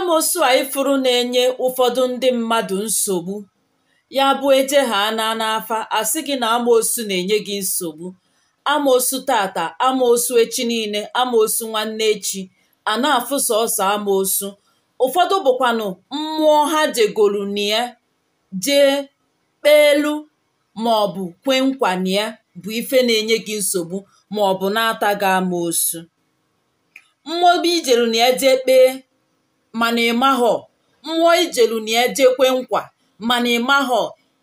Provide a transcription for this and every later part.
Amoosu a ifuru na-enye ụfọdụ ndị mmadụ nsogbu, ya bụ eje ha na n'afa asị gị na amoosu na-enye gị nsogbu. Amoosu tata, amoosu echi niile, amoosu nwanne echi, a na-afụ sọsọ amoosu. Ụfọdụ bụkwanụ mmụọ ha jegolu na ya jee kpeelu maọbụ kwe nkwa na ya bụ ife na-enye gị nsogbu maọbụ na-ata gị amoosu. Mmụọ ijelu na ya jee kpee mana ịmahọ, mmụọ ijelu na ya jee kwe nkwa mana ịmahọ,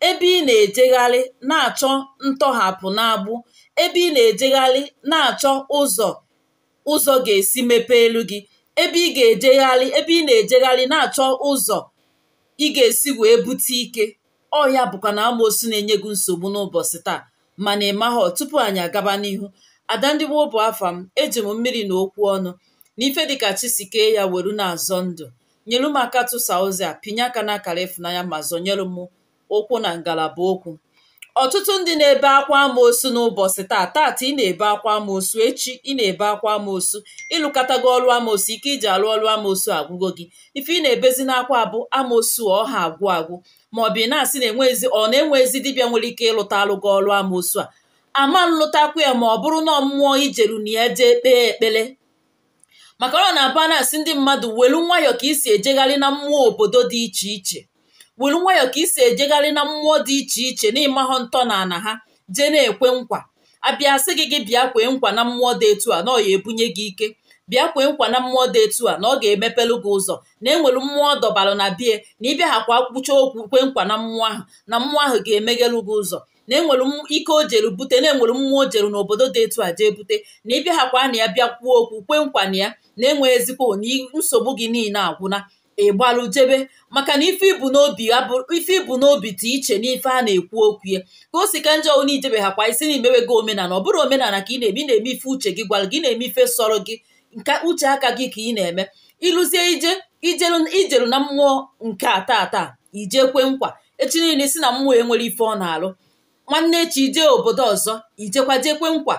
ebe ị na-ejegharị na-achọ ntọhapụ n'agbụ, ebe ị na-ejegharị na-achọ ụzọ ga-esi mepee elu gị, ebe ị ga-ejegharị ebe ị na-ejegharị na-achọ ụzọ ị ga-esi wee bute ike. Ọ ya bụkwa na amoosu na-enye gị nsogbu n'ụbọchị taa mana ịmahọ. Tupu anyị agaba n'ihu, Ada ndị gboo bụ afa m, eji m mmiri na okwu ọnụ na ife dịka chi si kee ya weru na-azọ ndụ. Nyelu m aka tụsa ozi a, pinye aka n'akara ịfụnanya ma zọnyere m ụkwụ na ngalaba okwu. Ọtụtụ ndị na-ebe akwa amoosu n'ụbọchị taa, taata ị na-ebe akwa amoosu, echi ị na-ebe akwa amoosu, ịlụkọtago ọrụ amoosu, ike iji alụ ọrụ amoosu agwụgo gị. Ife ị na-ebezi n'akwa abụ amoosu ọha agwụ agwụ, maọbụ ị na-asị na enwezi ọ na-enwe ezi dibịa nwere ike ịlụta alụgo ọrụ amoosu a. Ama nlụtakwu ya ma ọ bụrụ na mmụọ ijeru na ya jee kpee ekpere. Maka ọ na-abụ a na-asị ndị mmadụ welu nwayọọ ka isi ejegharị na mmụọ obodo dị iche iche, welu nwayọọ ka isi ejegharị na mmụọ dị iche iche na ịmahọ ntọ na ana ha jee na-ekwe nkwa. Abịa sị gị gị bịa kwee nkwa na mmụọ dị etu a na ọ ya ebunye gị ike, bịa kwee nkwa na mmụọ dị etu a na ọ ga-emepelu gị ụzọ, na enwere mmụọ dọbalụ na bie na ịbịa hakwa kwucha okwu kwe nkwa na mmụọ ahụ na mmụọ ahụ ga-emeghelu gị ụzọ, na enwere ike o jere bute, na enwere mmụọ o jere n'obodo dị etu a jee bute, na ịbịa hakwa na ya bịa kwuo okwu kwe nkwa na ya na enweghịzikwa na nsogbu gị niile agwụna. Ịgbalụ jebe, maka na ife ibu n'obi ife ibu n'obi dị iche n'ife a na-ekwu okwu ya. Ka o si ka njọ na ijebe hakwa isi na imewego omenala, ọ bụrụ omenala ka ị na-eme, ị na-eme ife uche gị gwara gị, na-eme ife sọrọ gị, nke uche aka gị ka ị na-eme. Ịlụzie ije ijeru na mmụọ nke a tata, ije kwe nkwa, echi niile si na mmụọ enwere ife ọ na-alụ. Nwanne echi ije obodo ọzọ, ijekwa jee kwe nkwa,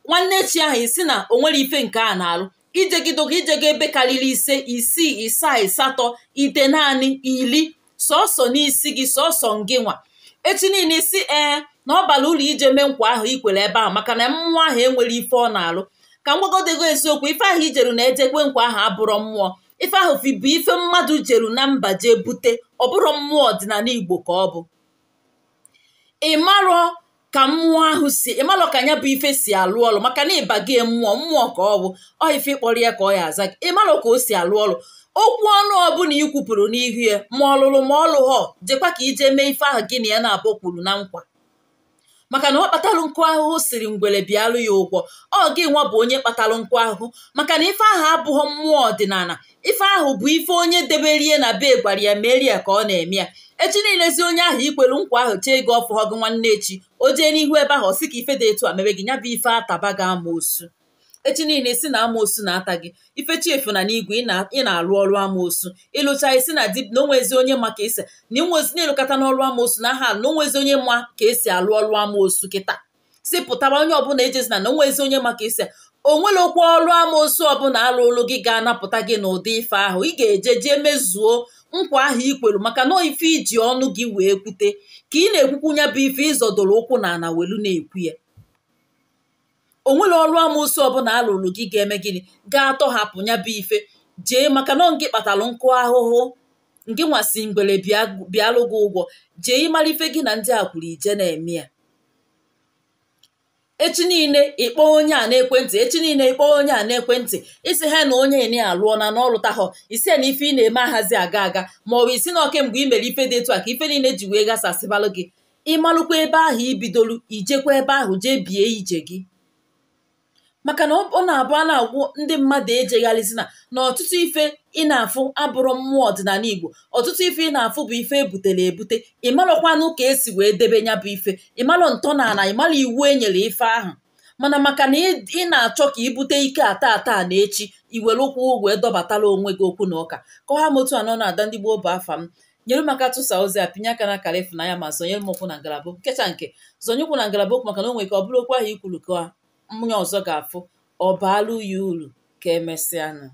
nwanne echi ahụ isi na o nwere ife nke a na-alụ. Ijegidogo ijego ebe karịrị 5, 6, 7, 8, 9, 10 sọsọ n'isi gị, sọsọ ngị nwa. Echi niile isi ee na ọ bara uru ije mee nkwa ahụ ikwere ebe ahụ, maka na mmụọ ahụ enwere ife ọ na-alụ. Ka m gwagodego eziokwu, ife ahụ ijeru na ejekwe nkwa ahụ abụrọ mmụọ. Ife ahụ bụ ife mmadụ jeru na mba jee bute, ọ bụrụ mmụọ ọdịnala Igbo ka ọ bụ. Ịmarọ ka mmụọ ahụ si, ịmarọ ka ya bụ ife si alụ ọrụ, maka na ịba gị mmụọ mmụọ ka ọ bụ, ọ ife ịkpọrọ ya ka ọ ya aza gị. Ịmarọ ka o si alụ ọrụ. Okwu ọnụ ọbụla i kwupụrụ n'ihu ya, ma ọ lụrụ ma ọ lụghọ, jekwa ka ije mee ife ahụ gị na ya na-abụ kwuru na nkwa. Maka na ọ kpatalụ nkụ ahụhụ siri ngwere bịalụ ya ụgwọ. Ọ gị nwa bụ onye kpatalụ nkụ ahụhụ, maka na ife ahụ abụghọ mmụọ ọdịnala. Ife ahụ bụ ife onye deberie na be gwara ya merie ya ka ọ na-eme ya. Echi niile ezi onye ahụ ikwelu nkwa ahụ chee gị ọfụghọ gị nwanne echi, o jee n'ihu ebe ahụ ọ sị ka ife dị etu a mere gị, ya bụ ife ataba gị amoosu. Echi niile si na amoosu na-ata gị, ife chi efu na n'igwe ị na-alụ ọrụ amoosu. Ịlụcha isi na dib na onwezi onye ma ka esi na inwezi na-elukọta n'ọrụ amoosu na aha na onwezi onye ma ka esi alụ ọrụ amoosu kịta. Si pụtara onye ọbụla ejezina na onwezi onye ma ka esi onwere okwu ọrụ amoosu ọbụla alụlụ gị ga-anapụta gị n'ụdị ife ahụ. Ị ga-eje jee mezuo nkwa ahụ ikwelu, maka na ife iji ọnụ gị wee kwute ka ị na-ekwukwu ya bụ ife ịzọdoro ụkwụ na ana welu na-ekwu ya. Onwere ọrụ amoosu ọbụla alụlụ gị ga-eme gịnị ga-atọhapụ ya bụ ife. Jee, maka na gị kpatalụ nkụ ahụhụ, ngị nwasị ngwere bịalụ gị ụgwọ. Jee ịmara ife gị na ndị a kwuru ije na-eme ya. Echi niile ịkpọ onye a n'ekwentị, echi niile ịkpọ onye a n'ekwentị, isi ha na onye ị na-alụọ na n'ọlụtahọ, isi na ife ị na-eme ahazi aga aga, ma ọ bụ isi na oke mgbe ị mere ife dị etu a ka ife niile ji wee ghasasịbalụ gị. Ịmalụkwa ebe ahụ ibidolu, ijekwa ebe ahụ jee bie ije gị. Maka na ọ na-abụ a na-agwụ ndị mmadụ ejegharịzina na ọtụtụ ife ị na-afụ abụrụ mmụọ ọdịnala Igbo. Ọtụtụ ife ị na-afụ bụ ife ebutere ebute. Ịmarọkwanụ ka esi wee debe ya bụ ife, ịmarọ ntọala, ịmarọ iwu e nyere ife ahụ. Mana maka na ị na-achọ ka ibute ike ata ata na echi, iwere ụkwụ wee dọbatara onwe gị okwu na ụka. Ka ọha m otu anọ na Ada ndị gboo bụ afa m. Nyere m aka tụsa ozi a, pinye aka na akara ịfụnanya ma zọnyere m ụkwụ na ngalaba okwu. Nkecha nke zọnye ụkwụ na ngalaba okwu, maka na o nwere ka ọ bụrụ okwu ahụ ikwuru ka onye ọzọ ga-afụ, ọ baalụ ya uru. Ka emesịanụ.